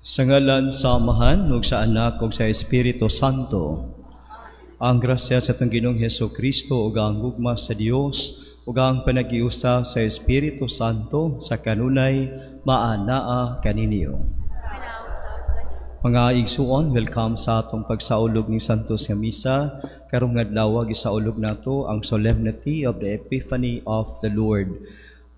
Sa ngalan sa Amahan, ug sa Anak, ug sa Espiritu Santo. Ang grasya sa atong Ginoong Hesus Kristo ug ang gugma sa Dios ug ang panagiusa sa Espiritu Santo sa kanunay maanaa kaninyo. Mga igsuon, welcome sa atong pagsaulog ni Santos nga Misa. Karong adlaw gisaulog nato ang Solemnity of the Epiphany of the Lord.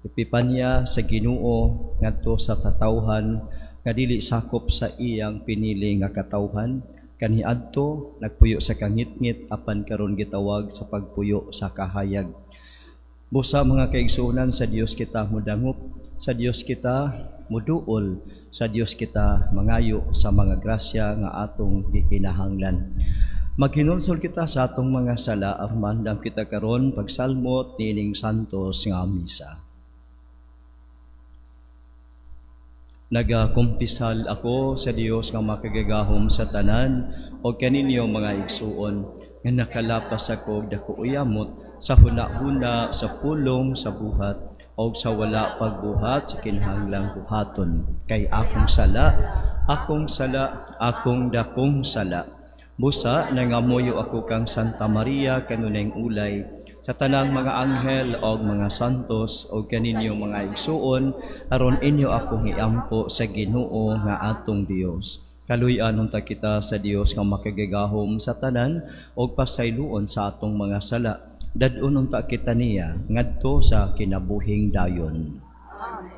Epipanya sa Ginoo ngadto sa katawhan nga dili sakop sa iyang pinili nga katawhan. Kaniadto nagpuyo sa kangitngit, apan karon gitawag sa pagpuyo sa kahayag. Busa, mga kaigsuonan, sa Dios kita mudangop, sa Dios kita muduol, sa Dios kita mangayo sa mga grasya nga atong gikinahanglan. Maghinulsol kita sa atong mga sala aron maandam kita karon pagsalmot niining santos nga misa. Nagakumpisal ako sa Dios nga makagagahom sa tanan o kaninyo, mga igsuon, nga nakalapas ako og dako yamot sa huna-huna, sa pulong, sa buhat o sa wala pagbuhat sa kinahanglang buhaton. Kay akong sala, akong sala, akong dakong sala. Busa, nangamuyo ako kang Santa Maria, kanunayng ulay, sa tanang mga anghel og mga santos, og kaninyo, mga igsuon, aron inyo akong iampo sa Ginoo nga atong Dios. Kaluy-an unta kita sa Dios nga makagagahom sa tanan og pasayloon sa atong mga sala. Dad-on unta kita niya ngadto sa kinabuhing dayon. Amen.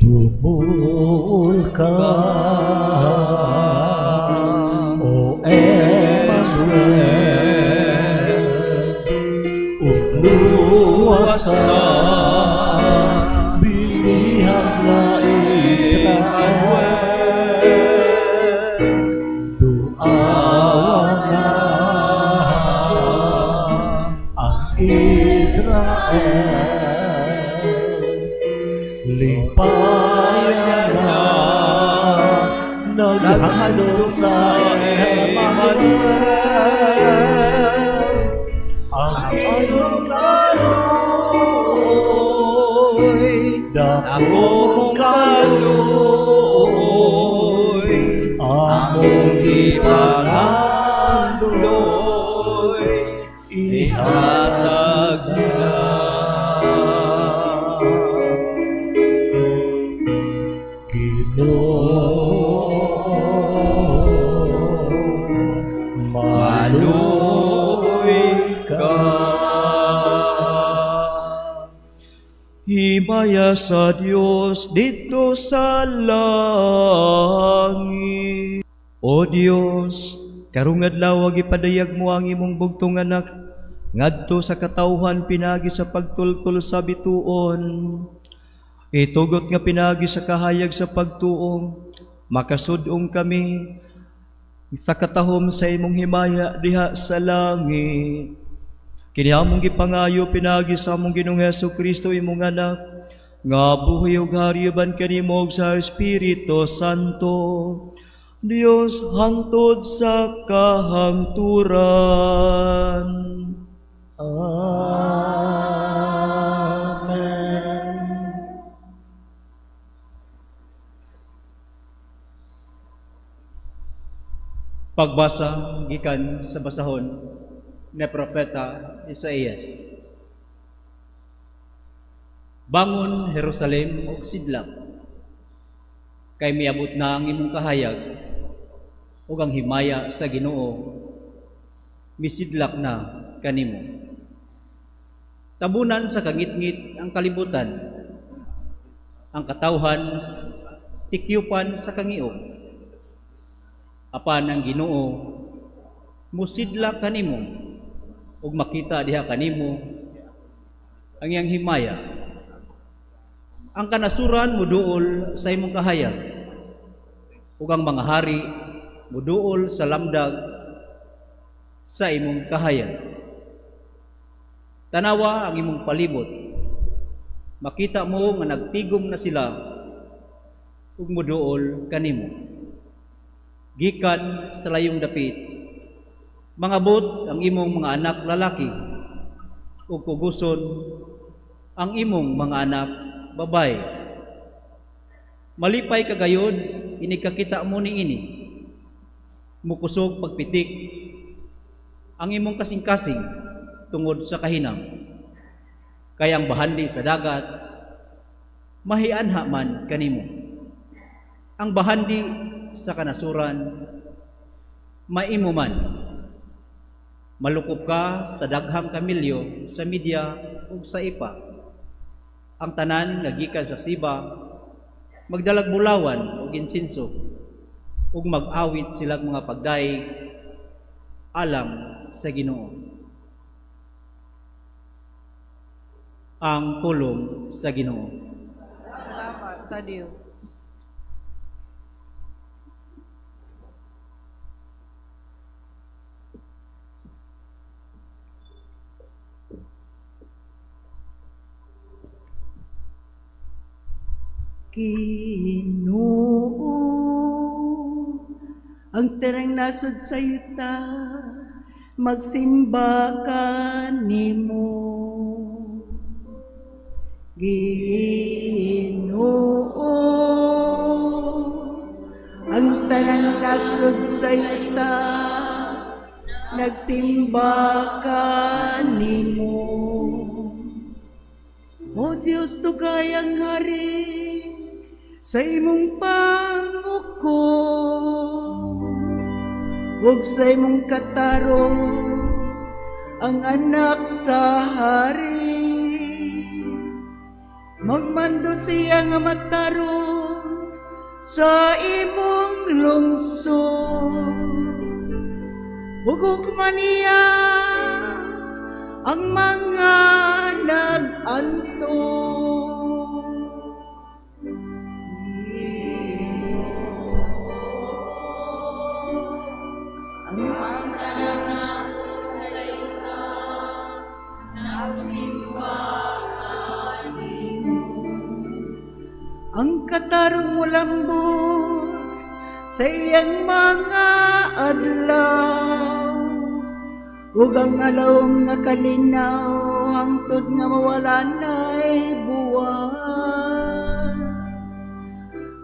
Dumuol ka, O Emmanuel, ug luwasa binihag na Israel. Duawa na ang Israel, lipaya na naghandom sa Emmanuel. Ang iyong kaluoy, dakong kaluoy, among gipangandoy, ihatag na. Ginoo, maluoy ka. Himaya sa Dios didto sa langit. O Dios, karong adlaw gipadayag mo ang imong bugtong Anak ngadto sa katawhan pinagi sa pagtultol sa bituon. Itugot nga pinagi sa kahayag sa pagtuo, makasud-ong kami sa katahom sa imong himaya diha sa langit. Kini among gipangayo pinagi sa among Ginoong Hesus Kristo, imong Anak, nga buhi ug hari uban kanimo ug sa Espiritu Santo, Dios hangtod sa kahangturan. Amen. Pagbasa gikan sa basahon ni Propeta Isaías. Bangon, Jerusalem, ug sidlak, kay miabot na ang imong kahayag, ug ang himaya sa Ginoo misidlak na kanimo. Tabunan sa kangitngit ang kalibutan, ang katawhan tikyupan sa kangiog. Apan ang Ginoo musidlak kanimo ug makita diha kanimo ang iyang himaya. Ang kanasuran muduol sa imong kahayag ug ang mga hari muduol sa lamdag sa imong kahayag. Tanawa ang imong palibot. Makita mo nga nagtigom na sila ug muduol kanimo. Gikan sa layong dapit Mangabot ang imong mga anak lalaki ug kuguson ang imong mga anak babaye. Malipay ka gayod inig kakita mo niini. Mukusog pagpitik ang imong kasing-kasing tungod sa kahinam. Kay ang bahandi sa dagat mahianha man kanimo. Ang bahandi sa kanasuran maimo man. Malukop ka sa daghang kamelyo sa Media ug sa Efa. Ang tanan nga gikan sa Seba magdalag bulawan ug insenso ug mag-awit silag mga pagdayeg alang sa Ginoo. Ang pulong sa Ginoo. Salamat sa Dios. Ginoo, ang tanang nasod sa yuta, magsimba ka nimo. Ginoo, ang tanang nasod sa yuta, nagsimba ka nimo. O Dios, dugay ang hari sa imong pangukom ug sa imong katarong ang anak sa hari. Magmando siya nga matarong sa imong lungsod, ug hukman niya ang mga nag-antos. Ang katarong molambot sa iyang mga adlaw, ug ang alawom nga kalinaw hangtod nga mawala na'y buwan.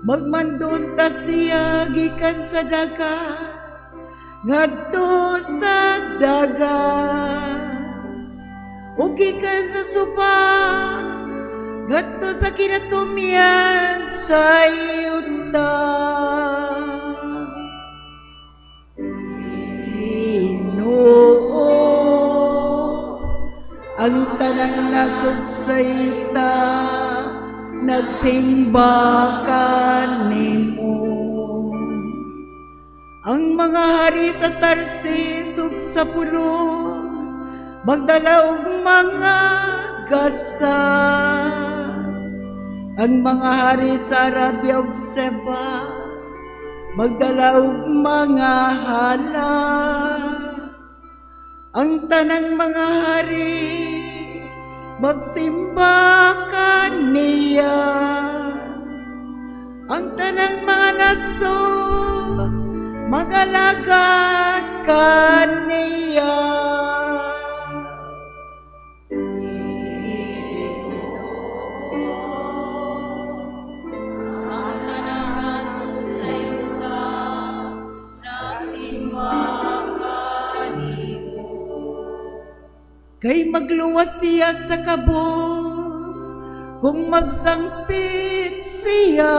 Magmandon ta siya gikan sa dagat ngadto sa dagat, ug gikan sa suba ngadto sa kinatumyan sa yuta. Ginoo, ang tanang nasod sa yuta, nagsimba ka nimo. Ang mga hari sa Tarsis ug sa Pulong magdala og mga gasa. Ang mga hari sa Arabia ug Seba magdala og mga hala. Ang tanang mga hari magsimba kaniya. Ang tanang mga nasod magalagad kaniya. Kay magluwas siya sa kabos kung magsangpit siya,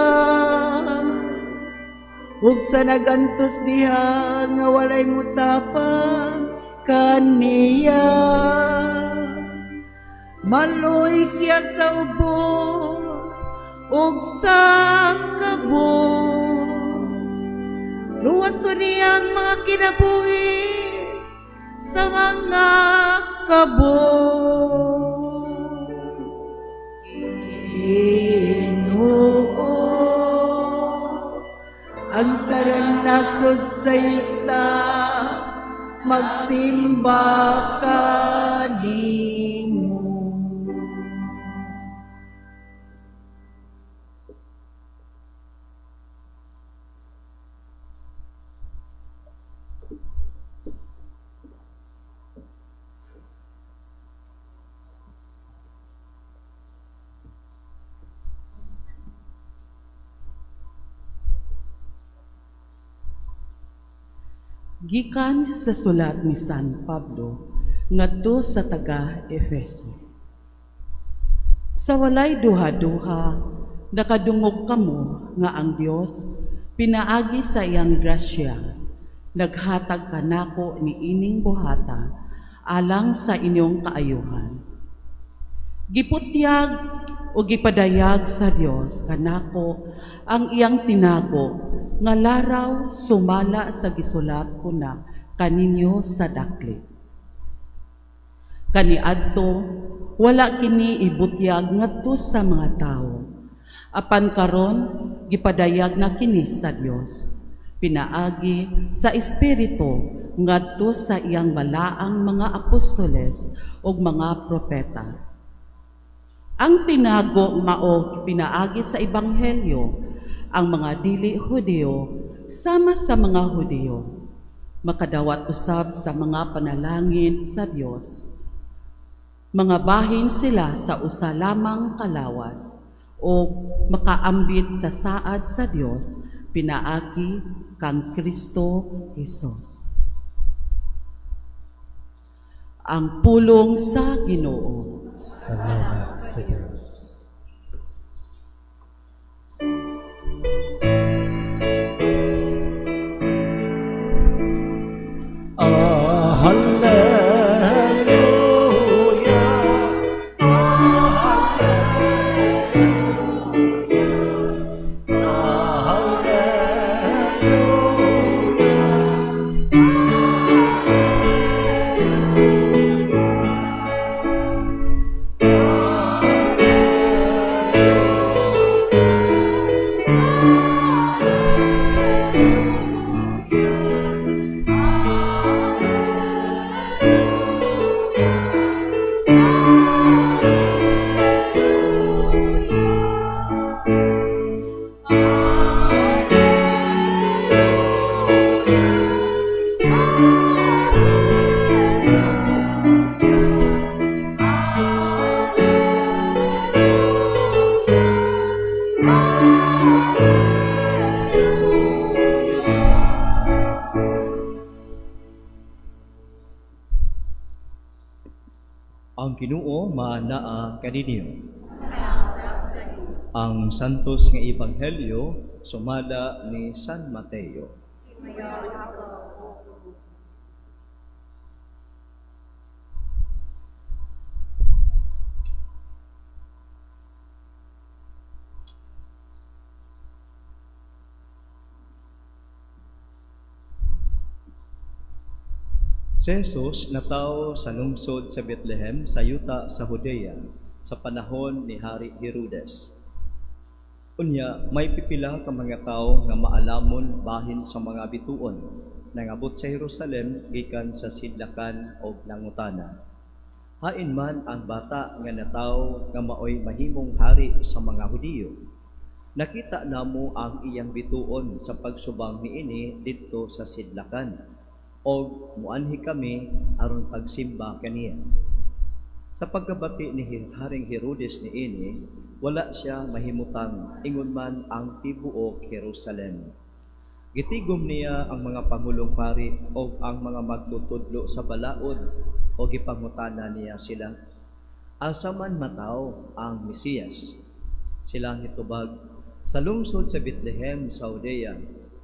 ug sa nagantos diha nga walay mutapang kaniya. Maloy siya sa ubos ug sa kabos, luwason niya ang mga kinabuhi sa mga kabos. Ginoo, ang tarang nasod sa yuta, magsimba ka nimo. Gikan sa sulat ni San Pablo ngadto sa taga Efeso. Sa walay duha-duha, nakadungog kamo nga ang Dios pinaagi sa iyang grasya naghatag kanako ni ining buhata alang sa inyong kaayuhan. Giputyag o gipadayag sa Dios kanako ang iyang tinago nga laraw sumala sa gisulat ko na kaninyo sa dakli. Kaniadto wala kini ibutyag ngadto sa mga tawo. Apan karon gipadayag na kini sa Dios pinaagi sa Espiritu ngadto sa iyang balaang mga apostoles ug mga propeta. Ang tinago mao pinaagi sa ebanghelyo ang mga dili Hudiyo sama sa mga Hudiyo makadawat usab sa mga panalangin sa Dios. Mga bahin sila sa usa lamang kalawas o makaambit sa saad sa Dios pinaagi kang Kristo Hesus. Ang pulong sa Ginoo. Salamat sa Diyos. Ah, hallelujah. Ah, hallelujah. Ah, hallelujah. Ang Ginoo maanaa kaninyo. Ang Santos nga Ebanghelyo sumala ni San Mateo. Si Jesus natawo sa lungsod sa Bethlehem sa yuta sa Judea sa panahon ni Hari Herodes. Unya, may pipila ka mga tawo nga maalamon bahin sa mga bituon nangabot sa Jerusalem gikan sa sidlakan og nangutana. Hain man ang bata nga natawo nga maoy mahimong hari sa mga Hudiyo? Nakita namo ang iyang bituon sa pagsubang niini didto sa sidlakan og muanhi kami aron pagsimba kaniya. Sa pagkabati ni Haring Herodes niini, wala siya mahimutang ingon man ang tibuok Jerusalem. Gitigom niya ang mga pangulong pari og ang mga magtutudlo sa balaod o gipangutana niya sila. Asa man mataw ang Mesiyas? Sila nitubag sa lungsod sa Bethlehem sa Judea,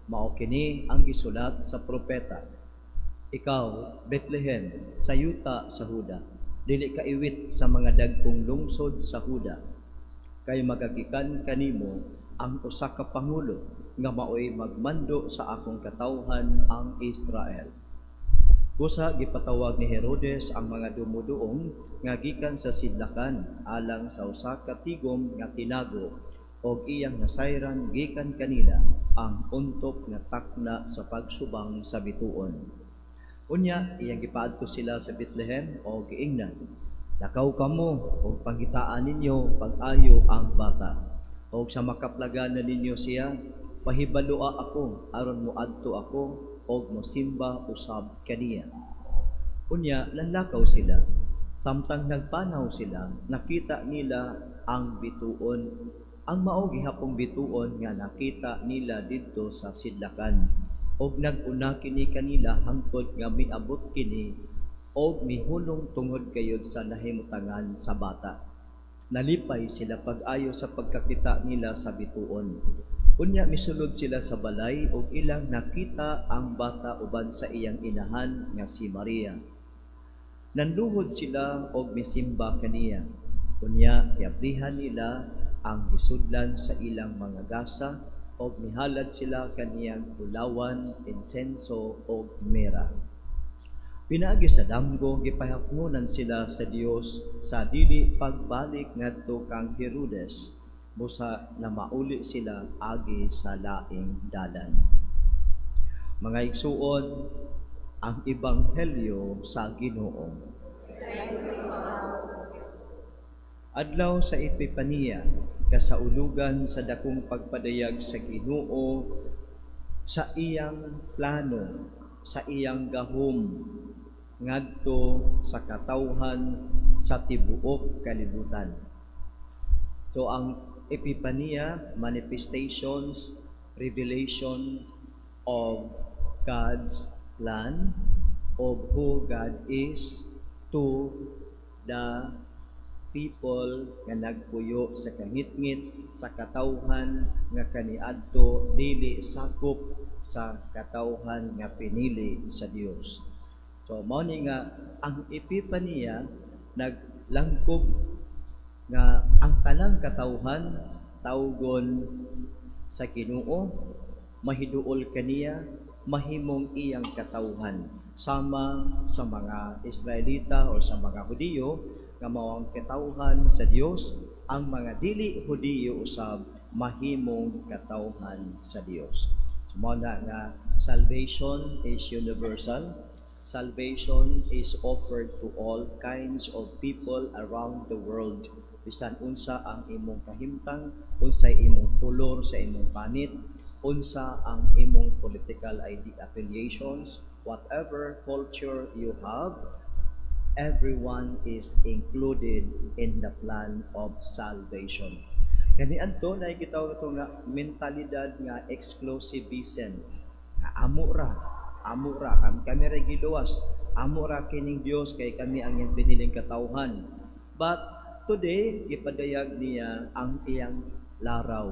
mao kini ang gisulat sa propeta. Ikaw, Bethlehem, sa yuta sa Huda, dili ka iwit sa mga dagkong lungsod sa Huda, kay magagikan kanimo ang usa ka pangulo nga maoy magmando sa akong katawhan ang Israel. Busa gipatawag ni Herodes ang mga dumuduong nga gikan sa sidlakan alang sa usa ka tigom nga tinago og iyang nasayran gikan kanila ang untop nga takna sa pagsubang sa bituon. Unya iyang gipaadto sila sa Bethlehem og giingnan, "Lakaw kamo ug pangitaan ninyo pag-ayo ang bata. Og sa makaplagan na ninyo siya, pahibaloa ako aron moadto ako og mosimba usab kaniya." Unya nanlakaw sila. Samtang nagpanaw sila, nakita nila ang bituon, ang mao gihapong bituon nga nakita nila didto sa sidlakan. Ug nag-una kini kanila hangtod nga miabot kini og mihunong tungod gayud sa nahimutangan sa bata. Nalipay sila pag-ayo sa pagkakita nila sa bituon. Unya misulod sila sa balay ug ilang nakita ang bata uban sa iyang inahan nga si Maria. Nanluhod sila og misimba kaniya. Unya giablihan nila ang gisudlan sa ilang mga gasa og mihalad sila kaniyang bulawan, insenso ug mira. Pinaagi sa damgo, gipahakngonan sila sa Dios sa dili pagbalik ngadto kang Herodes, busa na mauli sila agi sa laing dalan. Mga igsuon, ang ebanghelyo sa Ginoo. Adlaw sa Epipaniya, kasaulugan sa dakong pagpadayag sa Ginoo sa iyang plano, sa iyang gahom ngadto sa katawhan sa tibuok kalibutan. So ang Epipaniya, manifestations, revelation of God's plan, of who God is to the people nga nagpuyo sa kangitngit, sa katawhan nga kaniadto dili sakop sa katawhan nga pinili sa Dios. So mao ni nga ang Epipaniya naglangkob nga ang tanang katawhan tawgon sa Ginoo, mahiduol kaniya, mahimong iyang katawhan, sama sa mga Israelita o sa mga Hudiyo nga mao ang katawhan sa Dios. Ang mga dili Hudiyo usab mahimong katawhan sa Dios. So mao na nga salvation is universal. Salvation is offered to all kinds of people around the world. Bisan unsa ang imong kahimtang, unsay imong kolor sa imong panit, unsa ang imong political ID affiliations, whatever culture you have, everyone is included in the plan of salvation. Kaniadto nakikita ko nga mentalidad nga exclusivism. Nga amo ra, kami ra giluwas, amo ra kining Dios kay kami ang iyang piniling katawhan. But today, gipadayag niya ang iyang laraw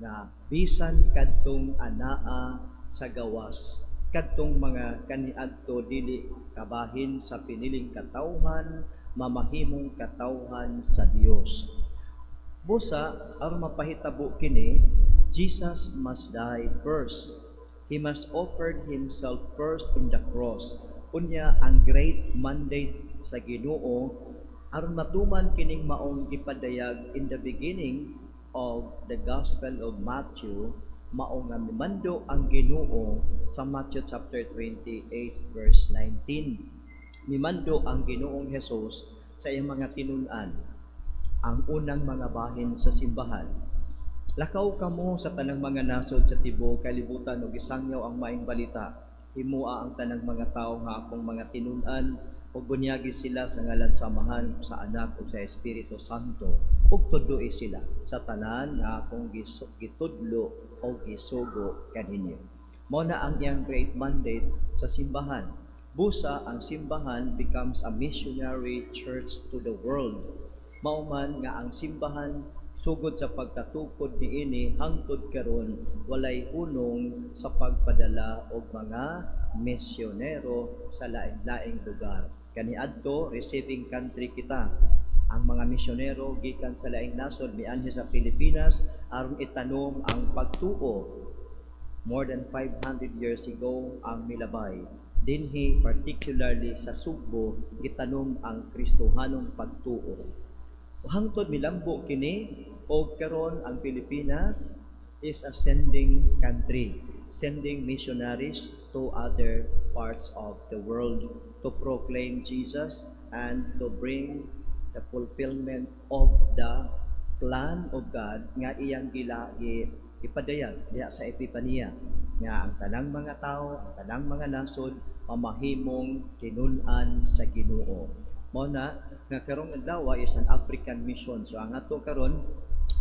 nga bisan kadtong anaa sa gawas, kadtong mga kaniadto dili kabahin sa piniling katawhan, mamahimong katawhan sa Dios. Busa aron mapahitabo kini, Jesus must die first. He must offer himself first in the cross. Unya ang great mandate sa Ginoo aron matuman kining maong gipadayag in the beginning of the Gospel of Matthew, mao nga mimando ang Ginoo sa Matthew chapter 28 verse 19. Mimando ang Ginoong Hesus sa iyang mga tinun-an, ang unang mga bahin sa simbahan. "Lakaw kamo sa tanang mga nasod sa tibuok kalibutan ug isangyaw ang maayong balita. Himoa ang tanang mga tawo nga akong mga tinun-an ug bunyagi sila sa ngalan sa Amahan, sa Anak ug sa Espiritu Santo, ug tudloi sila sa tanan nga akong gitudlo o gisugo kaninyo." Mao na ang iyang great mandate sa simbahan. Busa ang simbahan becomes a missionary church to the world. Mao man nga ang simbahan sugod sa pagkatukod niini hangtod karon walay hunong sa pagpadala og mga misyonero sa lain-laing lugar. Kaniadto receiving country kita. Ang mga misyonero gikan sa laing nasod mianhi sa Pilipinas aron itanom ang pagtuo. More than 500 years ago ang milabay. Dinhi, particularly sa Sugbo, gitanom ang Kristohanong pagtuo. Hangtod milambo kini og karon ang Pilipinas is a sending country, sending missionaries to other parts of the world to proclaim Jesus and to bring the fulfillment of the plan of God nga iyang gilagi ipadayag diha sa Epipania nga ang tanang mga tao, ang tanang mga nasod mamahimong tinun-an sa Ginoo. Mao na nga karong adlaw is an African mission. So ang ato karon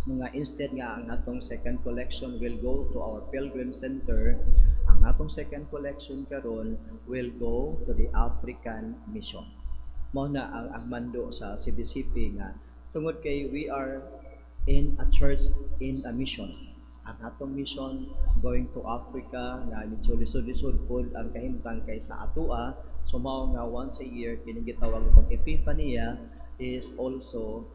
mga, instead nga ang atong second collection will go to our pilgrim center, ang Ang atong second collection karon will go to the African Mission. Mao na ang mando sa CBCP nga tungod kay we are in a church in a mission. Ang atong mission going to Africa nga medyo lisod-lisod pod ang kahimtang kay sa atoa. So mao nga once a year kining gitawag itong Epiphania is also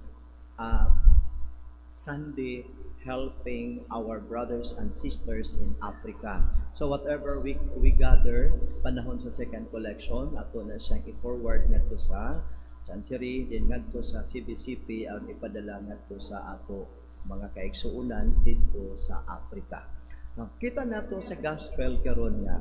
Sunday helping our brothers and sisters in Africa. So whatever we gather panahon sa second collection, ato na siyang i-forward ngadto sa Chancery, din ngadto sa CBCP ang ipadala ngadto sa ato mga kaigsuonan didto sa Africa. Now, kita nato sa gospel karon nga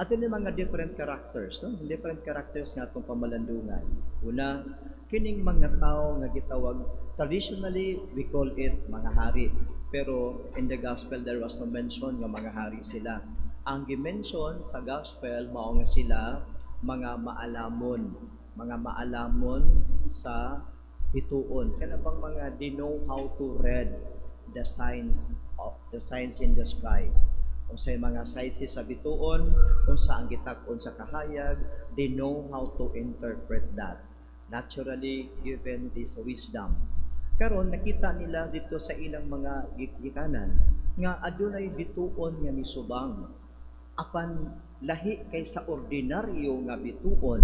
ato ni mga different characters, no? Different characters nga atong pamalandungan. Una, kining mga tao nga gitawag, traditionally we call it mga hari. Pero in the gospel there was no mention nga mga hari sila. Ang gi-mention sa gospel mao nga sila mga maalamon sa bituon. Kana bang mga they know how to read the signs in the sky, unsay mga sizes sa bituon, unsa ang gitak-on sa kahayag, they know how to interpret that. Naturally given this wisdom. Karon nakita nila dito sa ilang mga gikanan nga adunay bituon nga misubang. Apan lahi kay sa ordinaryo nga bituon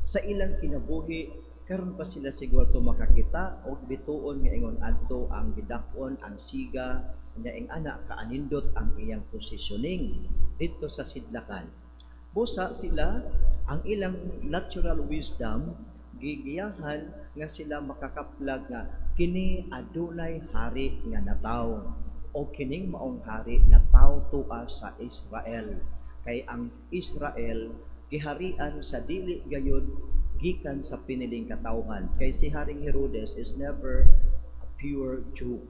sa ilang kinabuhi, karon pa sila siguro makakita og bituon nga ingon adto ang gidak-on ang siga nya ing ana kaanindot ang iyang positioning didto sa sidlakan. Busa sila, ang ilang natural wisdom gigiyahan nga sila makakaplag nga kini adunay hari nga nataw o kining maong hari nataw tua sa Israel, kay ang Israel giharian sa dili gayud gikan sa piniling katawhan, kay si Haring Herodes is never a pure Jew.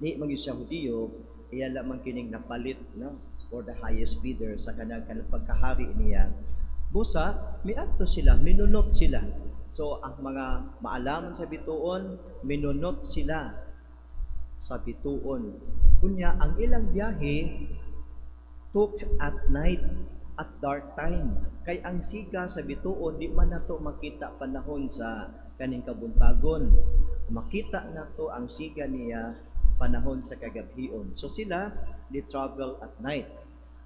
Di man gyud siya Hudiyo, iya lamang kining napalit, no, for the highest bidder sa kanang pagkahari niya. Busa miadto sila, minunot sila. So ang mga maalaman sa bituon, minunot sila sa bituon. Unya ang ilang biyahe took at night, at dark time, kay ang siga sa bituon di man nato makita panahon sa kaning kabuntagon. Makita nato ang siga niya panahon sa kagabhion. So sila, they travel at night.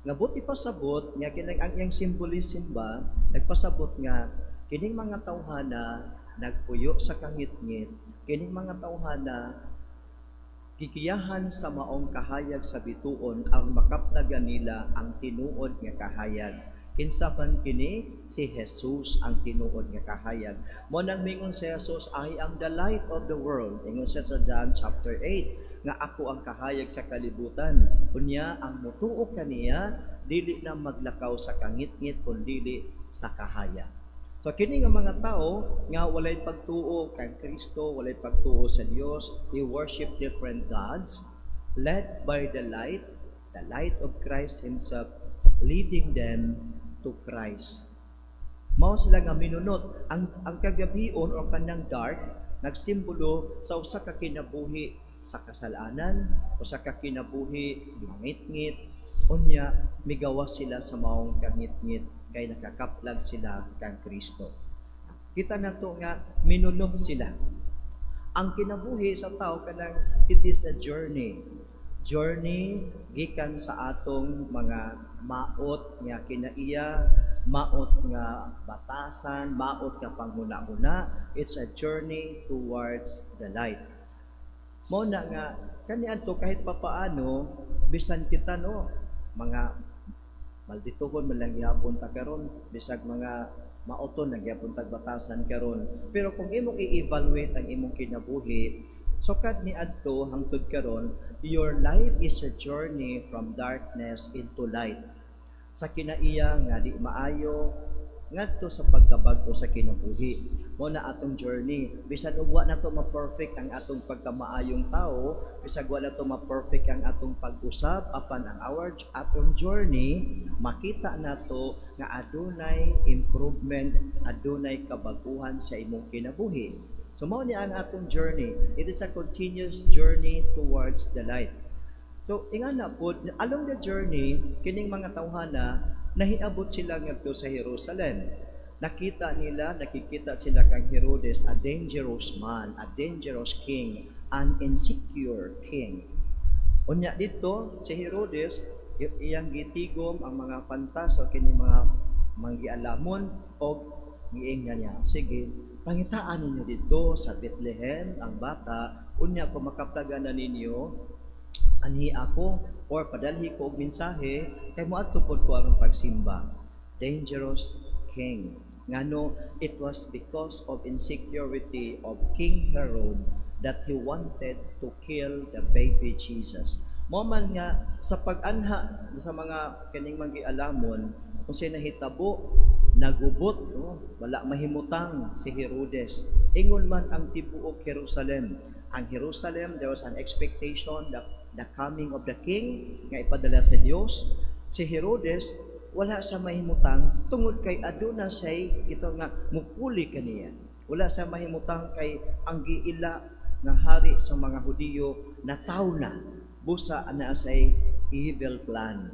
Nga buot ipasabot nga kining ang iyang symbolism ba, nagpasabot nga kining mga tawhana nagpuyo sa kangitngit, kining mga tawhana gigiyahan sa maong kahayag sa bituon ang makaplagan nila ang tinuod nga kahayag. Kinsa man kini? Si Jesus ang tinuod nga kahayag. Mo nang mingon si Jesus, "I am the light of the world." Ingon siya sa John chapter 8 nga ako ang kahayag sa kalibutan. Unya ang mutuo kaniya dili na maglakaw sa kangitngit kun dili sa kahayag. So kini nga mga tao nga walay pagtuo kay Kristo, walay pagtuo sa Dios, they worship different gods, led by the light of Christ himself leading them to Christ. Mao sila nga minunot. Ang kagabion o kanang dark nagsimbolo sa usa ka kinabuhi sa kasalanan, usa ka kinabuhi mangitngit. Unya migawas sila sa maong kangitngit kay nakakaplag sila kang Kristo. Kita nato nga minunot sila. Ang kinabuhi sa tao kanang it is a journey. Journey gikan sa atong mga maot nga kinaiya, maot nga batasan, maot nga panghuna-huna. It's a journey towards the light. Mao na nga kaniadto kahit papaano bisan kita, no, mga maldituhon man lang gihapon ta karon, bisag mga maoton lang gihapon tag batasan karon, pero kung imong i-evaluate ang imong kinabuhi sukad niadto hangtod karon, your life is a journey from darkness into light, sa kinaiya nga di maayo ngadto sa pagkabag-o sa kinabuhi. Mo na atong journey. Bisan og wa nato ma-perfect ang atong pagkamaayong tao, bisag wa nato ma-perfect ang atong pag-usab, apan ang our atong journey makita nato nga adunay improvement, adunay kabag-uhan sa imong kinabuhi. So mao ni ang atong journey. It is a continuous journey towards the light. So, ingana po, along the journey, kining mga tawhana, nahiabot sila ngadto sa Jerusalem. Nakita nila, nakikita sila kang Herodes, a dangerous man, a dangerous king, an insecure king. Unya dito, si Herodes, iyang gitigom ang mga pantas o kini mga manggialamon o giingnan niya, "Sige, pangitaan ninyo dito sa Bethlehem ang bata, unya kung makaplagan na ninyo, anhi ako or padalhi ko og mensahe kay moadto pod ko aron pagsimba." Dangerous king. Ngano, it was because of insecurity of King Herod that he wanted to kill the baby Jesus. Mao man nga sa pag-anha sa mga kining manggialamon, kung siya nahitabo, nagubot, no? Wala mahimutang si Herodes. Ingon man ang tibuok Jerusalem. Ang Jerusalem, there was an expectation that the coming of the king nga ipadala sa Dios. Si Herodes, wala sa mahimutang tungod kay aduna say ito nga mupuli kaniya. Wala sa mahimutang kay ang giila nga hari sa mga Hudiyo nataw na. Busa ana say evil plan.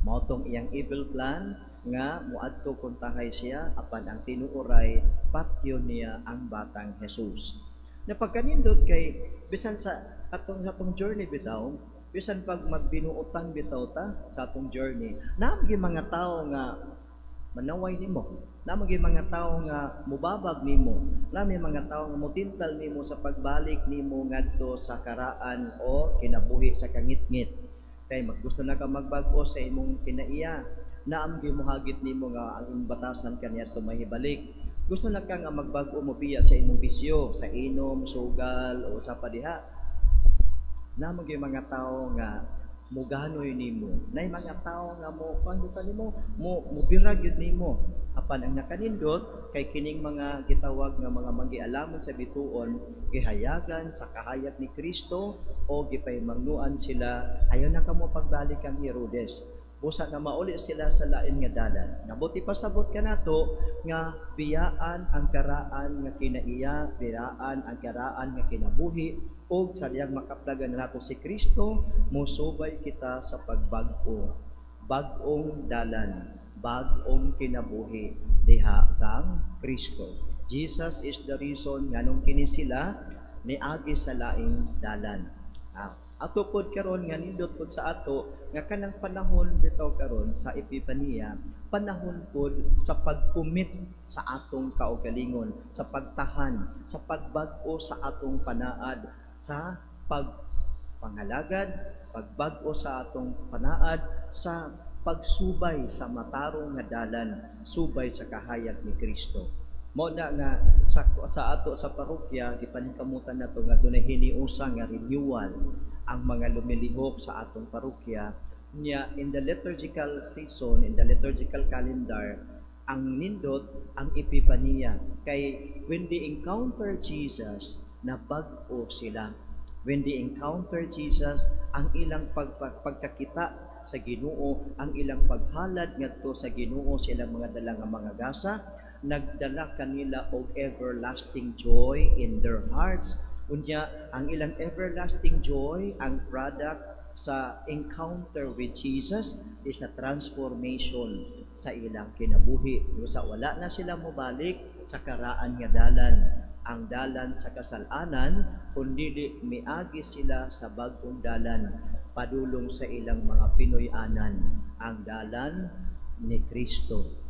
Mao tong iyang evil plan nga muadto kuntahay siya, apan ang tinuoray patyon niya ang batang Jesus. Napagkanindot kay bisan sa atong journey bitaw, bisan pag magbinuotan bitaw ta sa atong journey, naa mga tao nga manaway nimo, naa mga tao nga mubabag nimo, naa mga tao nga mutintal nimo sa pagbalik nimo ngadto sa karaan o kinabuhi sa kangitngit. Kay maggusto na ka magbag-o sa imong kinaiya, naa gyud mohagit nimo nga ang imong batasan kaniadto mahibalik. Gusto na ka nga magbag-o, mobiya sa imong bisyo, sa inom, sugal o sa padiha. Naa gyud mga tao nga muganoy nimo, nay mga tao nga mo kuan nimo, mo mubira gyud nimo. Apan ang nakanindot kay kining mga gitawag nga mga manggialamon sa bituon, gihayagan sa kahayag ni Kristo o gipahimangnuan sila, ayaw na kamo pagbalik kang Herodes. Busa na mauli sila sa lain nga dalan. Nabuti pasabot kanato nga biyaan ang karaan nga kinaiya, biyaan ang karaan nga kinabuhi, ug sa diyang makaplagan nato si Kristo, musubay kita sa pagbag-o. Bag-ong dalan, bag-ong kinabuhi diha kang Kristo. Jesus is the reason nganong kini sila niagi sa laing dalan. Ato pod karon nga nindot pod sa ato nga kanang panahon bitaw karon sa Epipania, panahon pod sa pag-commit sa atong kaugalingon, sa pagtahan, sa pagbag-o sa atong panaad, sa pagpangalagad, pagbag-o sa atong panaad, sa pagsubay sa matarong nga dalan, subay sa kahayag ni Kristo. Mao na nga sa ato sa parokya, gipaningkamutan nato nga dunay hiniusa nga renewal ang mga lumilihok sa atong parokya niya. In the liturgical season, in the liturgical calendar, ang nindot ang Epipania kay when they encounter Jesus, nabag-o sila. When they encounter Jesus, ang ilang pagkakita sa Ginoo, ang ilang paghalad ngadto sa Ginoo sa ilang mga dala nga mga gasa, nagdala kanila og everlasting joy in their hearts. Unya ang ilang everlasting joy, ang product sa encounter with Jesus, is a transformation sa ilang kinabuhi. Sa wala na sila mobalik sa karaan nga dalan, ang dalan sa kasalanan, kundi miagi sila sa bag-ong dalan padulong sa ilang mga Pinoy-anan, ang dalan ni Kristo.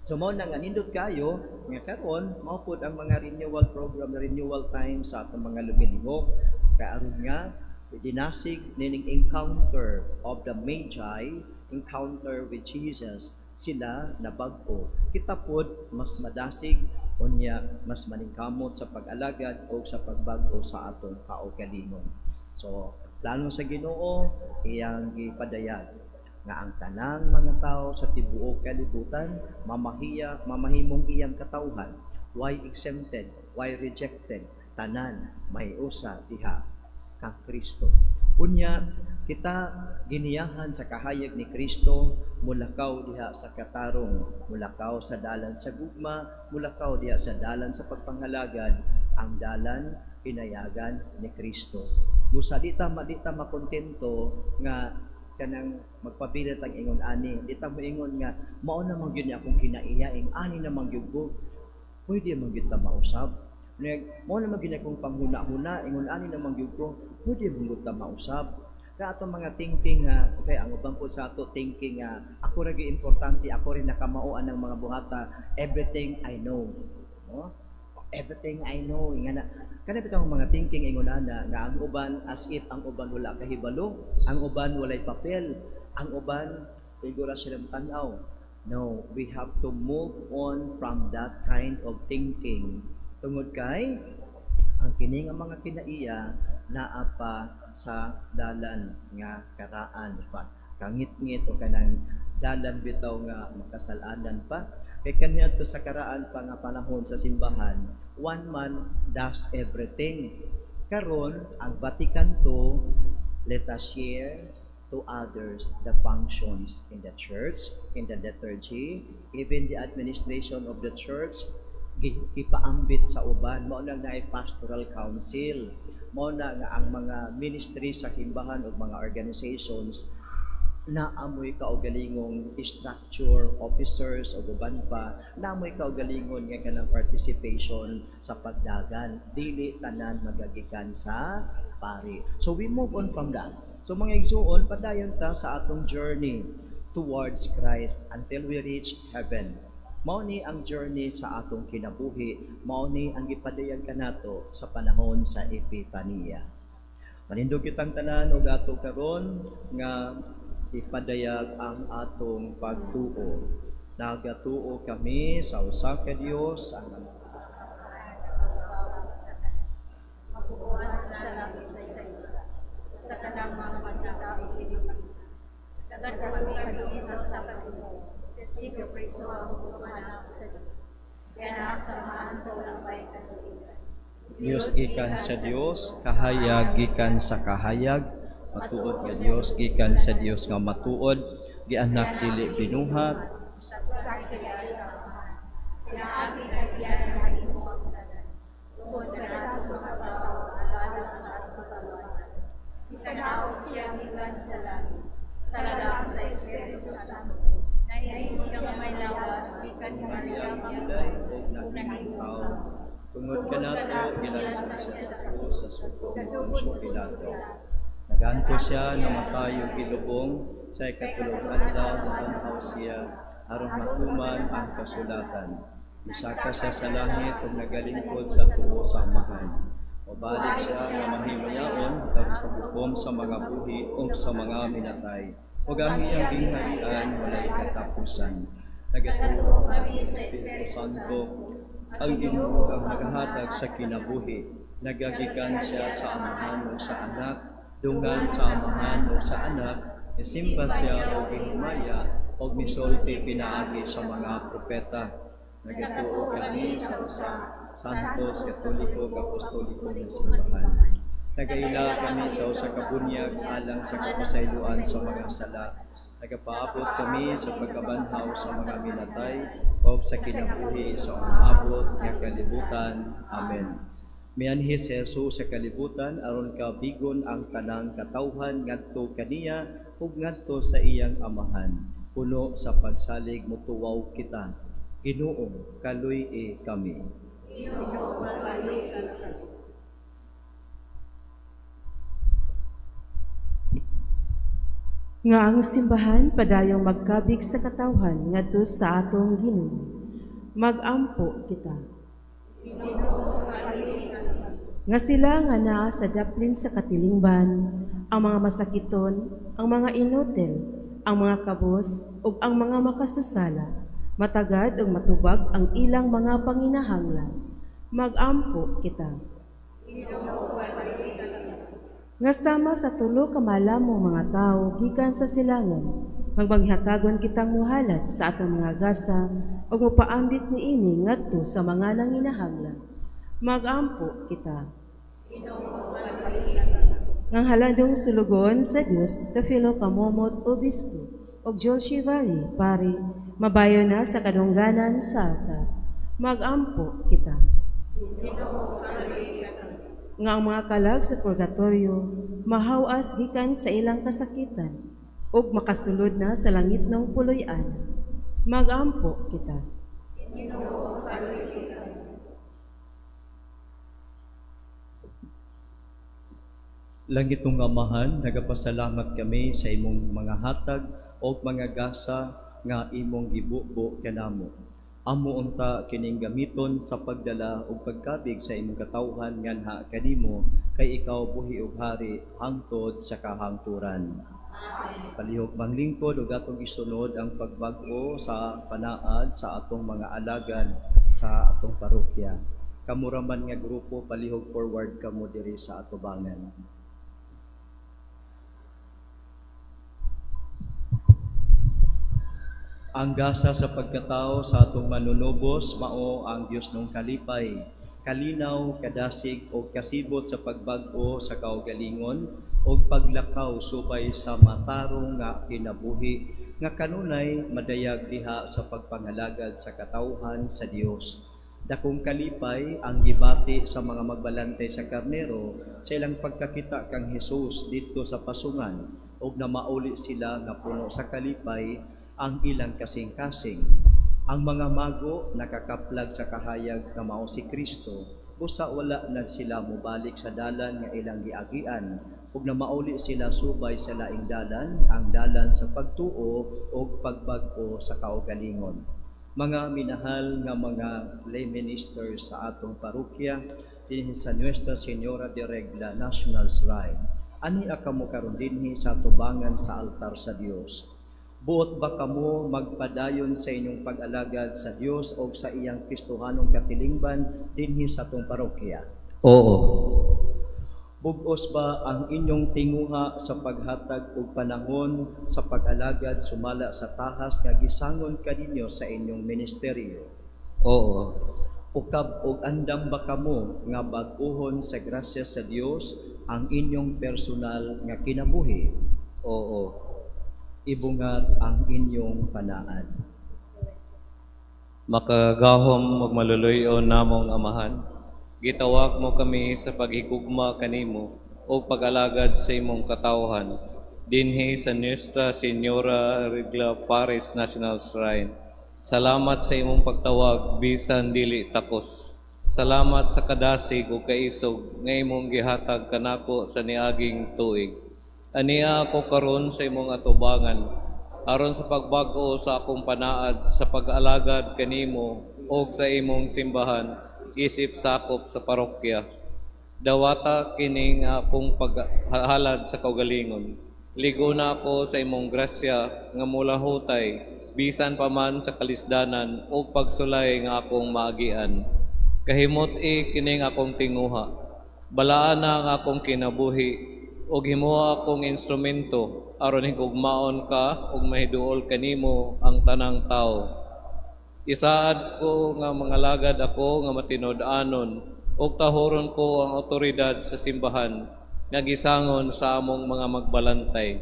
So mao na nga nindot kayo nga karon mao pud ang mga renewal program, renewal time sa atong mga lumilihok kay aron nga dinasig nining encounter of the Magi, encounter with Jesus, sila nabag-o. Kita pod mas madasig, unya mas maningkamot sa pag-alagad o sa pagbag-o sa atong kaugalingon. So, plano sa Ginoo, iyang gipadayag nga ang tanang mga tao sa tibuok kalibutan mamahiya, mamahimong iyang katawhan. Why exempted? Why rejected? Tanan mahiusa diha kang Kristo. Unya kita giniyahan sa kahayag ni Kristo, mulakaw diha sa katarong, mulakaw sa dalan sa gugma, mulakaw diha sa dalan sa pagpangalagad, ang dalan pinayagan ni Kristo. Busa di ta makontento nga kanang magpabilit ang ingon ani. Di ta moingon nga mao na man gyud ni akong kinaiya, ing ani na man gyud ko. Pwede man gyud ta mausab. Nag mao na man gyud akong panghuna-huna, ingon ani na man gyud ko. Pwede man gyud ta mausab. Kaya atong mga thinking nga, okay, ang uban po sa ato thinking nga, ako ra gyud importante, ako rin nakamao anang mga buhata, everything I know. No? Everything I know, nga na kana bitong mga thinking ingon ana nga ang uban, as if ang uban wala kahibalo, ang uban walay papel, ang uban figura silang tan-aw. No, we have to move on from that kind of thinking. Tungod kay ang kini nga mga kinaiya naa pa sa dalan nga karaan pa, kangitngit o kanang dalan bitaw nga makasalanan pa, kay kaniadto sa karaan pa nga panahon sa simbahan, one man does everything. Karon ang Vatican II, let us share to others the functions in the church, in the liturgy, even the administration of the church, ipaambit sa uban. Mao na naay pastoral council. Mao na nga ang mga ministry sa simbahan o mga organizations naamoy kaugalingong structure, officers o uban pa, naamoy kaugalingon nga kanang participation sa pagdagan. Dili tanan magagikan sa pari. So we move on from that. So mga igsuon, padayon ta sa atong journey towards Christ until we reach heaven. Mao ni ang journey sa atong kinabuhi, mao ni ang gipadayag kanato sa panahon sa Epipania. Manindog kitang tanan og ato karon nga ipadayag ang atong pagtuo. Nagatuo kami sa usa ka Dios, ang Mabuhat sa langit ug sa yuta, sa tanang mga makita ug dili makita. Nagatuo kami sa usa ka Ginoo, si Jesu-Cristo, ang bugtong Anak sa Dios. Gianak sa Amahan sa wala pay katuigan. Dios gikan sa Dios, kahayag gikan sa kahayag, matuod nga Dios gikan sa Dios nga matuod, gianak dili binuhat, Sa kaya sa Amahan. Pinaagi kay iya nahimo ang tanan. Tungod kanato makatao alang sa atong kaluwasan. Gikanaog siya gikan sa langit, sa lalang sa Espiritu Santo. Nahimo siya nga may lawas gikan ni Maria Maria ug ug nahimong nahimong tao. tao. Tungod kanato gilansa siya sa krus sa sugo ni Poncio Pilato. Naganto siya, namatay ug gilubong, sa ikatulong adlaw nabanhaw siya aron matuman ang kasulatan. Misaka siya sa langit ug nagalingkod sa tuo sa Amahan. Mobalik siya nga mahimayaon aron paghukom sa mga buhi ug sa mga minatay. Ug ang iyang gingharian walay katapusan. Nagatuo kami sa Espiritu Santo, ang Ginoo ang nagahatag sa kinabuhi. Nagagikan siya sa Amahan ug sa Anak, dungan sa Amahan ug sa Anak, isimba siya og gihimaya ug misulti pinaagi sa mga propeta. Nagatuo kami sa usa Santos, Katoliko, Apostoliko nga simbahan. Nagaila kami sa usa ka bunyag alang sa kapasayloan sa mga sala. Nagapaabot kami sa pagkabanhaw sa mga minatay ug sa kinabuhi sa umaabot nga kalibutan. Amen. Mianhi si Jesus sa kalibutan aron kabigon ang tanang katawhan ngadto kaniya ug ngadto sa iyang Amahan. Puno sa pagsalig motuwaw kita. Ginoo, kaluy-i kami. Ginoo, kaluy-i kami. Nga ang simbahan padayong magkabig sa katawhan ngadto sa atong Ginoo. Magampo kita. Nga sila nga naa sa daplin sa katilingban, ang mga masakiton, ang mga inutil, ang mga kabos ug ang mga makasasala, matagad ug matubag ang ilang mga panginahanglan. Magampo kita. Nga sama sa tulo ka malamong mga tawo gikan sa silangan, magmaghatagon kitang muhalat sa atong mga gasa ug mopaambit niini ngadto sa mga nanginahanglan. Magampo kita. Ngang halandong sulugon sa Dios, Teofilo Camomot, Obispo, ug Joel Chivari, pari, mabayo na sa kadungganan sa altar. Magampo kita. Nga ang mga kalag sa purgatorio mahawas gikan sa ilang kasakitan ug makasulod na sa langitnong puloy-an. Magampo kita. Langitong Amahan, nagapasalamat kami sa imong mga hatag o mga gasa nga imong gibubo kanamo. Amo unta kining gamiton sa pagdala ug pagkabig sa imong katawhan nganha kanimo, kay ikaw buhi ug hari hangtod sa kahangturan. Palihog manglingkod ug atong isunod ang pagbag-o sa panaad sa atong mga alagad sa atong parokya. Kamo ra man nga grupo, palihog forward kamo diri sa atubangan. Ang gasa sa pagkatao sa atong manunubos mao ang Dios nung kalipay, kalinaw, kadasig o kasibot sa pagbag-o sa kaugalingon o paglakaw subay sa matarong nga kinabuhi nga kanunay madayag diha sa pagpangalagad sa katawhan sa Dios. Dakong kalipay ang gibati sa mga magbalantay sa karnero sa ilang pagkakita kang Hesus didto sa pasungan ug namauli sila nga puno sa kalipay ang ilang kasing-kasing. Ang mga mago nakakaplag sa kahayag nga mao si Kristo, busa wala na sila mobalik sa dalan nga ilang giagian ug namauli sila subay sa laing dalan, ang dalan sa pagtuo ug pagbag-o sa kaugalingon. Mga minahal nga mga lay ministers sa atong parokya dinhi sa Nuestra Señora de Regla National Shrine, ania kamo karon dinhi sa tubangan sa altar sa Dios. Buot ba kamo magpadayon sa inyong pag-alagad sa Dios o sa iyang Kristohanong katilingban dinhi sa atong parokya? Oo. Bug-os ba ang inyong tinguha sa paghatag og panahon sa pag-alagad sumala sa tahas nga gisangon kaninyo sa inyong ministeryo? Oo. Ukab og andam ba kamo nga bag-ohon sa grasya sa Dios ang inyong personal nga kinabuhi? Oo. Ibungat ang inyong panaad. Makagagahom ug maluluy-on namong Amahan, gitawag mo kami sa paghigugma kanimo ug pag-alagad sa imong katawhan dinhi sa Nuestra Señora Regla Paris National Shrine. Salamat sa imong pagtawag bisan dili takos. Salamat sa kadasig ug kaisog nga imong gihatag kanako sa niaging tuig. Ania ako karon sa imong atubangan aron sa pagbag-o sa akong panaad sa pag-alagad kanimo ug sa imong simbahan isip sakop sa parokya. Dawata kining akong paghalad sa kaugalingon. Ligo na ako sa imong grasya nga mulahutay bisan pa man sa kalisdanan ug pagsulay nga akong maagian. Kahimot-i kining akong tinguha. Balaan na ang akong kinabuhi ug himoa akong instrumento aron higugmaon ka ug mahiduol kanimo ang tanang tawo. Isaad ko nga mangalagad ako nga matinud-anon ug tahoron ko ang otoridad sa simbahan nga gisangon sa among mga magbalantay.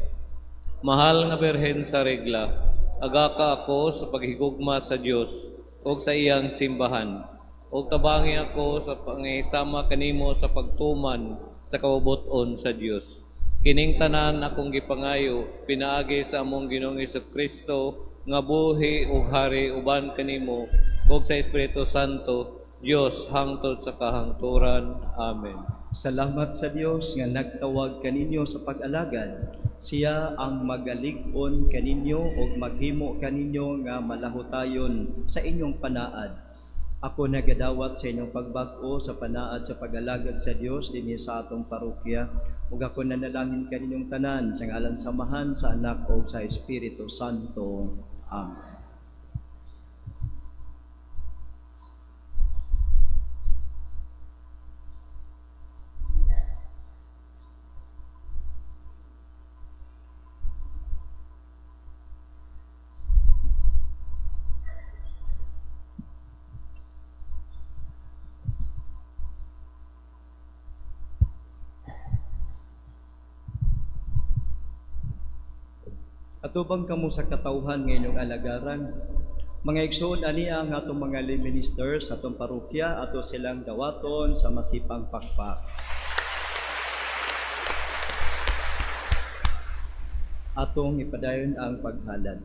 Mahal nga Birhen sa Regla, agaka ako sa paghigugma sa Dios ug sa iyang simbahan. Ug tabangi ako sa pangisama kanimo sa pagtuman sa kabubut-on sa Dios. Kining tanan akong gipangayo pinaagi sa among Ginoong Kristo nga buhi ug hari uban kanimo ug sa Espiritu Santo, Dios hangtod sa kahangturan. Amen. Salamat sa Dios nga nagtawag kaninyo sa pag-alagad. Siya ang magalig-on kaninyo ug maghimo kaninyo nga malahutayon sa inyong panaad. Ako nagadawat sa inyong pagbag-o sa panaad sa pag-alagad sa Dios dinhi sa atong parokya ug ako nanalangin kaninyong tanan sa ngalan sa Amahan, sa Anak ug sa Espiritu Santo. Amen. Atubang kamo sa katawhan nga inyong alagaran. Mga igsoon, ania ang atong mga lay ministers sa atong parokya, ato silang dawaton sa masipang pakpak. Atong ipadayon ang paghalad.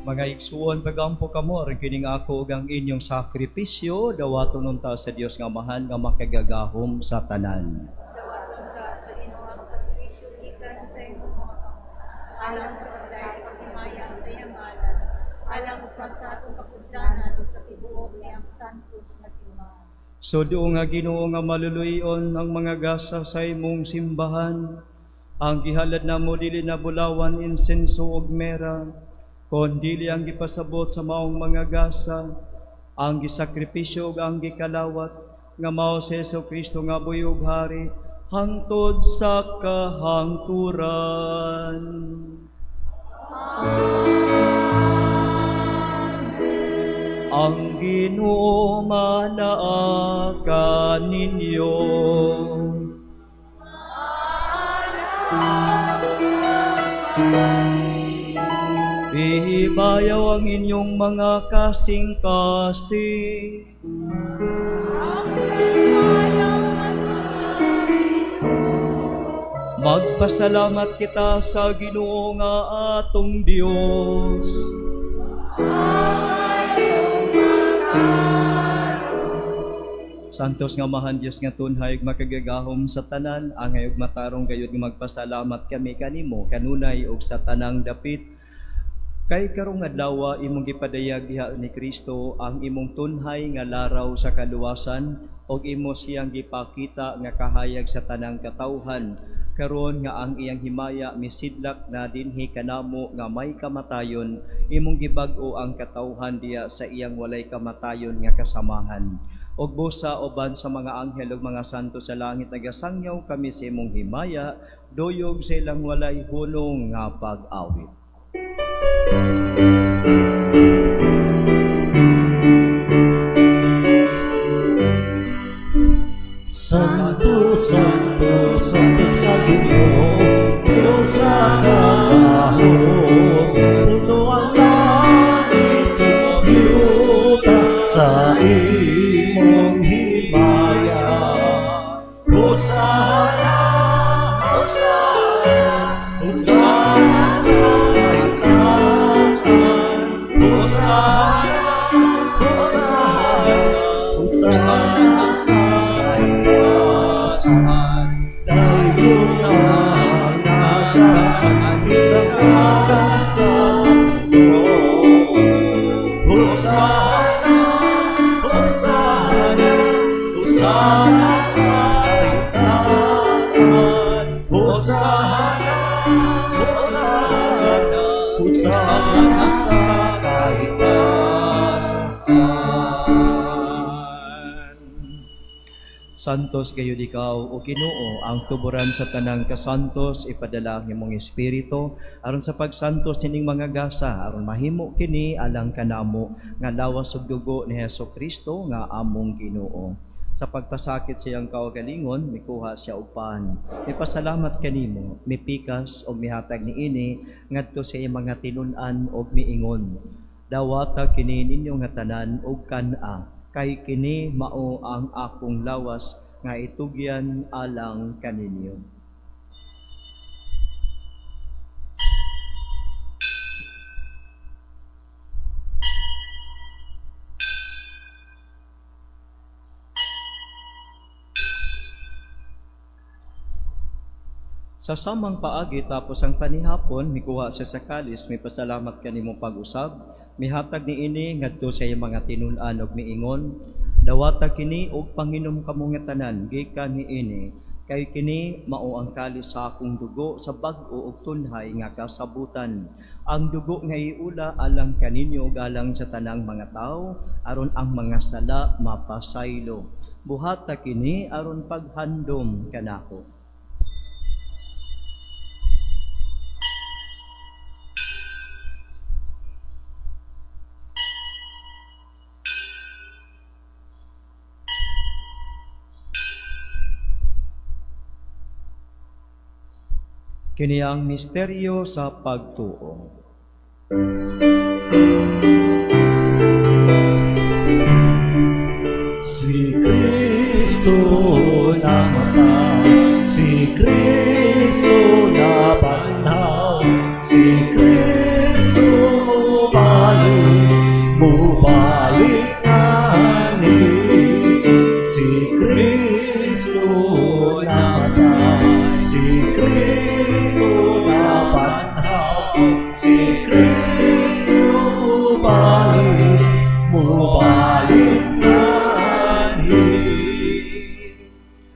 Mga igsuon, pagampo kamo aron kining ako ug ang inyong sakripisyo dawaton unta sa Dios nga Amahan nga makagagahom sa tanan. Dawaton ta sa Ginoo ang sakripisyo gikan sa imong mga kamot, alang sa pagdayeg paghimaya sa iyang ngalan, alang usab sa atong kapuslanan ug sa tibuok niyang santos nga simbahan. So duo nga Ginoo nga maluluy-on ang mga gasa sa imong simbahan, ang gihalad namo dili na bulawan, insenso ug mera, kon dili ang gipasabot sa maong mga gasa, ang gisakripisyo ug ang gikalawat nga mao si Hesus Kristo nga buhi ug hari hangtod sa kahangturan. Ang Ginoo manaa kaninyo. Ihibayaw ang inyong mga kasing-kasing. Magpasalamat kita sa Ginoo nga atong Dios. Santos nga Amahan Dios nga tunhay ug makagagahom sa tanan, angay ug matarong gayud nga magpasalamat kami kanimo kanunay ug sa tanang dapit. Kay karong adlaw imong gipadayag diha ni Kristo ang imong tunhay nga laraw sa kaluwasan ug imo siyang gipakita nga kahayag sa tanang katawhan, karon nga ang iyang himaya misidlak na dinhi kanamo nga may kamatayon, imong gibag-o ang katawhan diha sa iyang walay kamatayon nga kasamahan. Og busa uban sa mga anghel ug mga santo sa langit nagasangyaw kami sa imong himaya, duyog sa ilang walay hunong nga pag-awit. Santo, Santo, Santos ka Ginoo, Dios sa kagahom. Puno ang langit ug yuta sa imong himaya. Hosana, Hosana, Hosana sa kaitaasan. Hosana, Hosana, Hosana sa kaitaasan. Dayon ang nagaan sa ngalan sa Ginoo. Hosana, Hosana, Hosana sa kaitaasan. Hosana, Hosana, Hosana sa kaitaasan. Santos gayud ikaw o Ginoo, ang tuburan sa tanang kasantos, ipadala ang imong espiritu aron sa pagsantos nining mga gasa, aron mahimo kini alang kanamo nga lawas ug dugo ni Hesus Kristo nga among Ginoo. Sa pagpasakit sa iyang kaugalingon, mikuha siya og pan. Mipasalamat kanimo, mipikas og mihatag niini ngadto sa iyang mga tinun-an og miingon: Dawata kini ninyo nga tanan og kan-a, kay kini mao ang akong lawas nga itugyan alang kaninyo. Sa samang paagi tapos ang panihapon, mikuha siya sa kalis, mipasalamat kanimo pag-usab, mihatag niini ngadto sa iyang mga tinun-an og miingon: Dawata kini og panginom kamo nga tanan gikan niini, kay kini mao ang kalis sa akong dugo sa bag-o ug tunhay nga kasabutan. Ang dugo nga iula alang kaninyo ug alang sa tanang mga tawo aron ang mga sala mapasaylo. Buhata kini aron paghandom kanako. Kini ang misteryo sa pagtuo. Si Kristo namatay, si Kristo nabanhaw.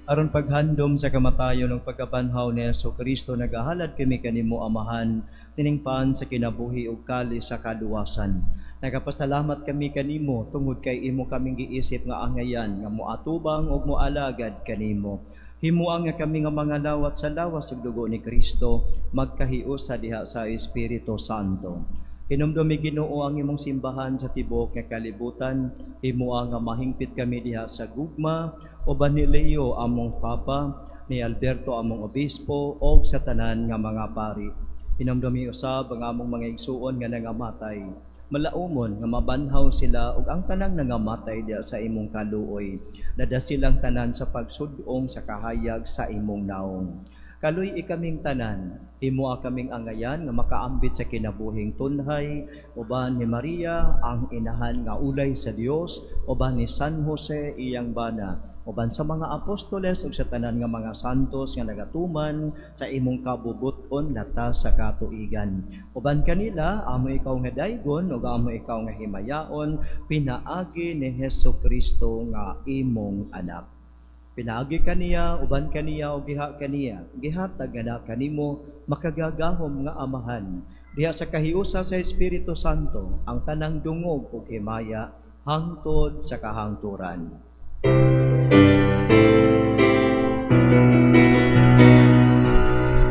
Aron paghandom sa kamatayon ug pagkabanhaw ni Hesus Kristo, nagahalad kami kanimo, Amahan, nining pan sa kinabuhi ug kalis sa kaluwasan. Nagapasalamat kami kanimo tungod kay imo kaming giisip nga angayan nga moatubang ug moalagad kanimo. Himoa nga kami nga mga lawat sa lawas ug dugo ni Kristo magkahiusa diha sa Espiritu Santo. Hinumdumi, Ginoo, ang imong simbahan sa tibuok nga kalibutan. Himoa nga mahingpit kami diha sa gugma uban ni Leo among Papa, ni Alberto among Obispo ug sa tanan nga mga pari. Hinumdumi usab ang among mga igsuon nga nangamatay. Malaumon nga mabanhaw sila ug ang tanang nangamatay diha sa imong kaluoy. Lada silang tanan sa pagsud-ong sa kahayag sa imong naong. Kaluy-i kaming tanan, himoa kaming angayan nga makaambit sa kinabuhing tunhay, uban ni Maria ang inahan nga ulay sa Dios, uban ni San Jose iyang bana, uban sa mga apostoles ug sa tanan nga mga santos nga nagatuman sa imong kabubut-on latas sa katuigan. Uban kanila, amo ikaw nga daygon ug amo ikaw nga himayaon, pinaagi ni Hesus Kristo nga imong anak. Pinaagi kaniya, uban kaniya, ug diha kaniya, gihatag nga kanimo makagagahom nga Amahan, diha sa kahiusa sa Espiritu Santo, ang tanang dungog ug himaya hangtod sa kahangturan.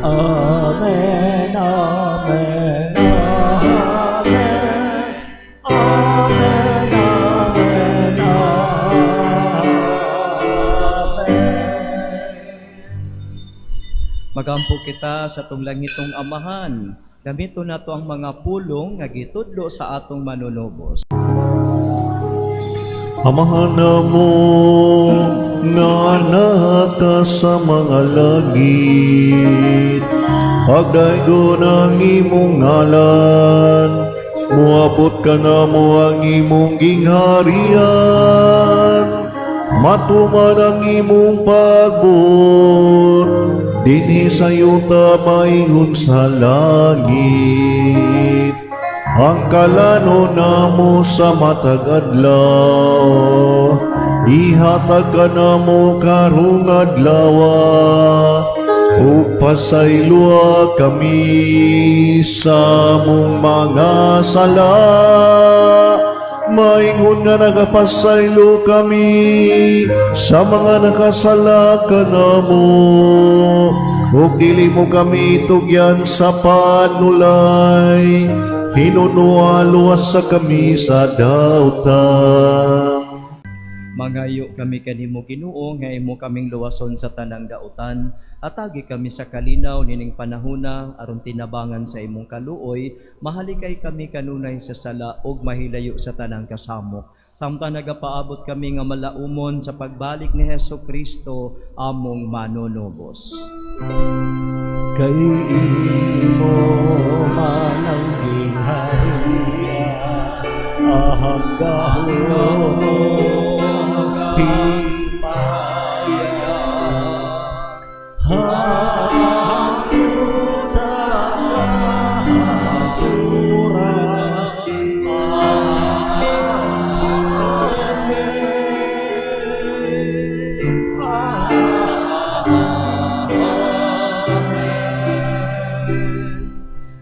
Amen, Amen, Amen, Amen, Amen, Amen. Magampo kita sa atong langitong Amahan. Gamiton nato ang mga pulong nga gitudlo sa atong manunubos. Amahan namo nga naa ka sa mga langit, pagdaygon ang imong ngalan, muabot kanamo ang imong gingharian, matuman ang imong pagbuot, dinhi sa yuta maingon sa langit. Ang kalano namo sa matag adlaw, ihatag kanamo karong adlaw, ug pasayloa kami sa among mga sala, maingon nga nagapasaylo kami sa mga nakasala kanamo, ug dili mo kami tugyan sa panulay, hinunoa luwasa kami sa dautan. Mangayo kami kanimo, Ginoo, nga imo kaming luwason sa tanang dautan. Atagi kami sa kalinaw nining panahona aron tinabangan sa imong kaluoy, mahalikay kami kanunay sa sala ug mahilayo sa tanang kasamok, samtang nagapaabot kami nga malaumon sa pagbalik ni Hesus Kristo among manunubos. Kay imo man ang gingharian, ang gahom, himaya, hangtod sa kahangturan. Amen. Amen.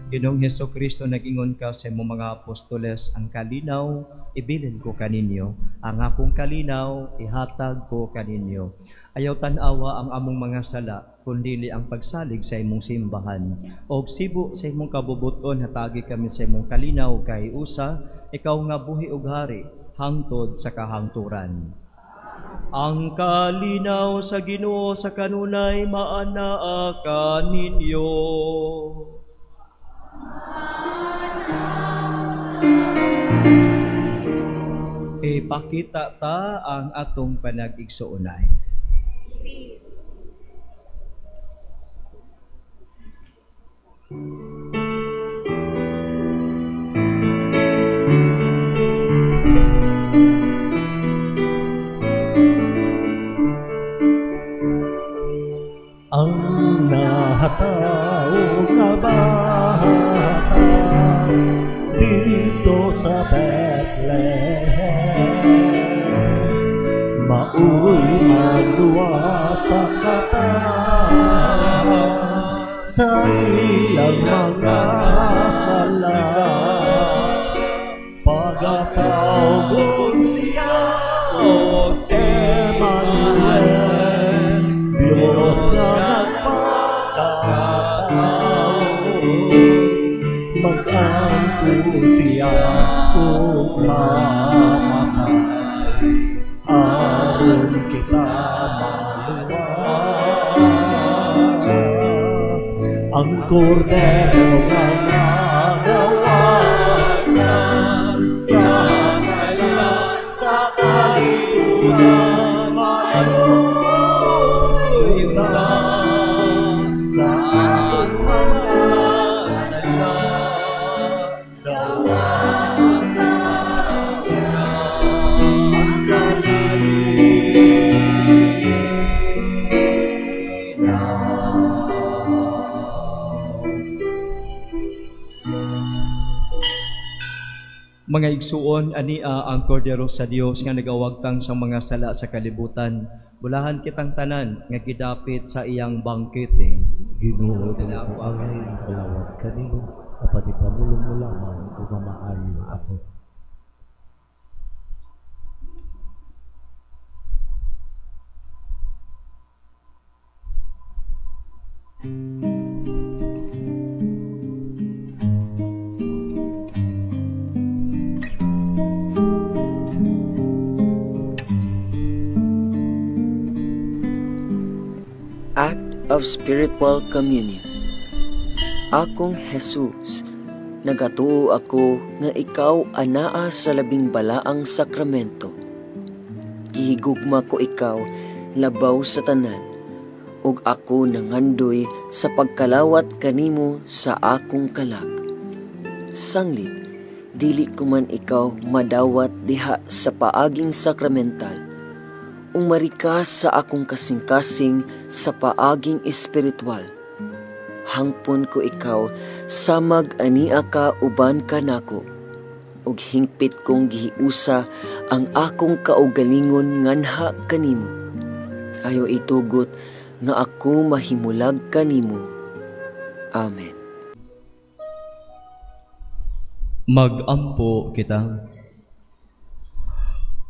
Ginoong Hesus Kristo, nag-ingon ka sa imong mga apostoles, "Ang kalinaw ibilin ko kaninyo, ang akong kalinaw ihatag ko kaninyo." Ayaw tan-awa ang among mga sala, kundili ang pagsalig sa imong simbahan. Og sibo sa imong kabubuton, hatagi kami sa imong kalinaw kahiusa, ikaw nga buhi ug hari hangtod sa kahangturan. Ang kalinaw sa Ginoo sa kanunay maanaa kaninyo. Ipakita ta ang atong panag-igsuonay. Peace. Ang nahatawo nga bata didto sa Bethlehem. Maoy magluwas sa katawhan sa ilang mga sala. Pagatawgon siya og Emmanuel, Diyos nga nagpakatao. Mag-anto siya ug mamatay, aron kita maluwas. Ang kordero nga nagawat na sa sala sa kalibutan, maluoy ta sa atong mga sala. Dawata ang kalinaw. Mga igsuon, ania ang kordero sa Dios nga nagawagtang sa mga sala sa kalibutan. Bulahan kitang tanan nga gidapit sa iyang bangkete. Ginoo, dili ko angay ang kalawat kanimo, apan ipamulong mo lamang ug mamaayo ako. Act of Spiritual Communion. Akong Jesus, nagatuo ako nga ikaw anaa sa labing balaang sakramento. Gihigugma ko ikaw labaw sa tanan, ug ako nangandoy sa pagkalawat kanimo sa akong kalag. Sanglit, dili ko man ikaw madawat diha sa paaging sakramental. Umari ka sa akong kasing-kasing sa paaging espiritual. Hangpon ko ikaw samag ania ka uban kanako, ug hingpit kong gihiusa ang akong kaugalingon nganha kanimo. Ayaw itugot nga ako mahimulag kanimo. Amen. Magampo kita.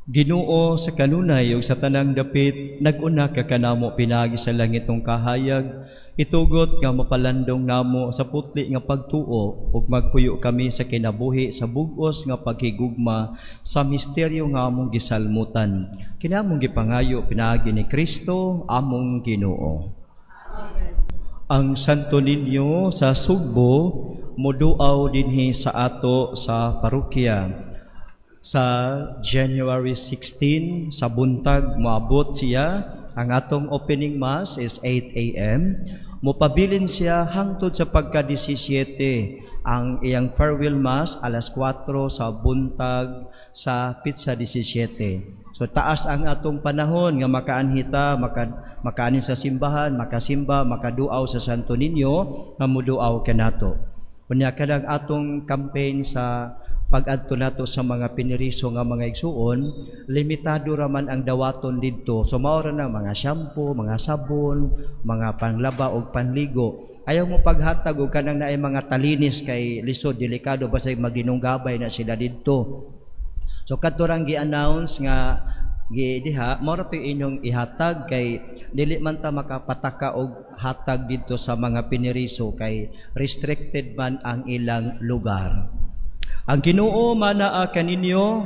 Ginoo, sa kanunay ug sa tanang dapit, nag-una ka kanamo pinaagi sa langitong kahayag, itugot nga mapalandong namo sa putli nga pagtuo ug magpuyo kami sa kinabuhi sa bug-os nga paghigugma sa misteryo nga among gisalmutan. Kini among gipangayo pinaagi ni Kristo among Ginoo. Ang Santo Niño sa Sugbo moduaw dinhi sa ato sa parokya. Sa January 16 sa buntag moabot siya. Ang atong opening mass is 8 a.m. Mopabilin siya hangtod sa pagka-17. Ang iyang farewell mass alas 4 sa buntag sa petsa 17. So taas ang atong panahon nga makaanhita, makaanin sa simbahan, makasimba, makaduaw sa Santo Niño, nga muduaw kanato. Unya kanang atong campaign sa pag-adto nato sa mga piniriso nga mga igsuon, limitado raman ang dawaton didto. So mao ra na mga shampoo, mga sabon, mga panglaba og panligo. Ayaw mo paghatag og kanang naay mga talinis kay lisod, delikado basig maginunggabay na sila didto. So kadto rang gi-announce nga gi diha, mao ra to'y inyong ihatag kay dili man ta makapataka og hatag didto sa mga piniriso kay restricted man ang ilang lugar. Ang Ginoo manaa kaninyo,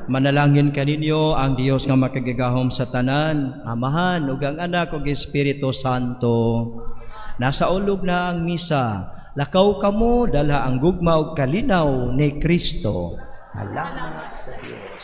manalangin kaninyo ang Dios nga makagagahom sa tanan, Amahan ug ang Anak ug Espiritu Santo. Nasa ulog na ang misa. Lakaw kamo dala ang gugma ug kalinaw ni Kristo. Salamat sa Dios.